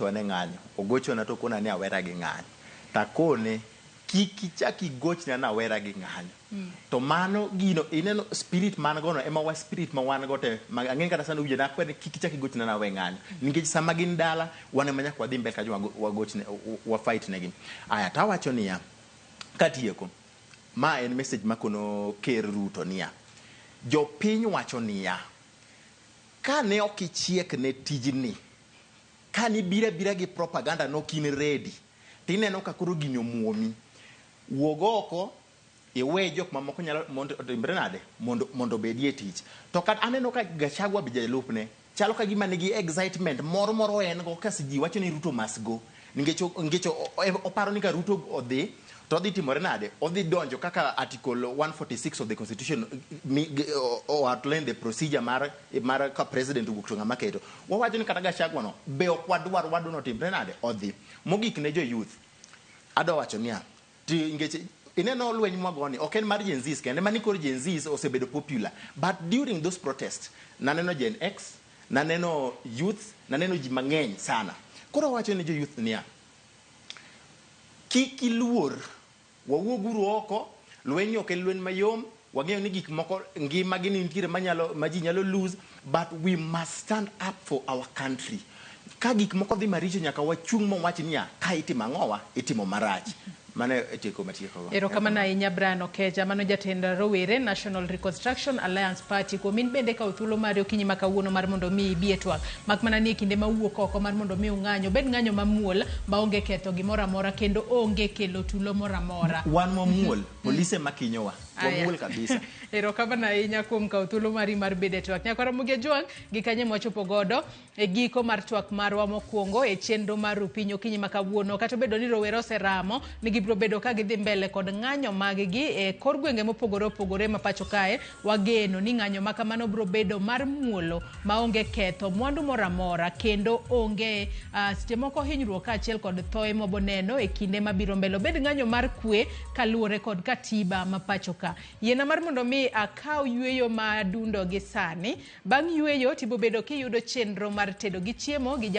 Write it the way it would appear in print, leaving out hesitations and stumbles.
nyocha wan e ng'anyo, ogochona to okona ni awera gi ng'anyo. Takone kik ichak igochna ni awera gi ng'anyo. To mano gino ineno spirit man gono ema wa spirit ma wan go te ma ang'e kata sani owinjo nakwer ni kik ichak igochna ni awe ng'anyo. Nikech sama gin dala wan ema nyaka wadhi mbele kacha wagochne wa fight negi. Aya tawacho niya, katieko, ma en message makono Ker Ruto niya, jopiny wacho niya, kane ok ichiek ne tijni, kane ibiro abira gi propaganda nok in ready, tineno ka koro gini omuomi. Wuog oko, iwe jok mamoko nyalo mondo otimre nade mondo obedie tich. To kata aneno ka Gachagua be jalupne chalo ka gima nigi excitement moro moro en go kasi ji wacho ni Ruto must go. Nikech nikech oparo ni ka Ruto odhi to odhi timore nade? Odhi donjo kaka Article 146 of the Constitution mi, o outline the procedure mar ka president owuok to ng'ama keto. Wawacho ni kata Gachagua no be ok wadwar wadwa notimre nade? Odhi. Mogik ne jo youth, adwa wacho niya, ti nikech ineno lweny mwagoni ok en mar Gen Zs kende, mani koro Gen Zs osebedo popular. But during those protests, naneno Gen X, naneno youth, naneno ji mang'eny sana. Koro awacho ne jo youth niya, kik iluor, wawuoguru oko, lweny ok en lweny mayom, wang'eyo ni gik moko ngima gi nitiere manyalo ma ji nyalo lose, but we must stand up for our country. Ka gik moko dhi maricho nyaka wachung' mawach niya, ka itimo ang'owa, itimo marach. Mano e tieko matieko go. Erokamano ahinya Brian Okeja, mano jatend rowere National Reconstruction Alliance Party. Kuom in bende kawo thuolo mari okinyi ma kawuono mar mondo mi ibi e twak. Mak mana ni e kinde ma uwuok oko mar mondo mi ung'any, obed ng'anyo mamuol maonge ketho gimoro amora kendo onge kelo tulo moro amora. Wan wamuol, polise makinyowa. Wamuol kabisa. Erokamano ahinya kuom kawo thuolo mari mar bedo e twak. Nyakwara Mugia Jwang' gi kanye mwachopo godo e giko mar twak marwa mokwongo e chenro mar Rupiny okinyi ma kawuono. Kata obedo ni rowere oseramo ni gibiro bedo ka gidhi mbele kod ng'anyo mag-gi e kor gwenge mopogore opogore ma pacho kae, wageno ni ng'anyo ma kamano biro bedo mar muolo maonge ketho mwandu moro amora kendo onge seche moko hinyruok kaachiel kod thoe moboneno e kinde mabiro mbele. Obed ng'anyo mar kwe kaluwore kod katiba ma pacho ka. Yiena mar mondo mi akaw yueyo ma dundo gi sani. Bang' yueyo tibobedo kiyudo chenro mar tedo gi chiemo gi jawa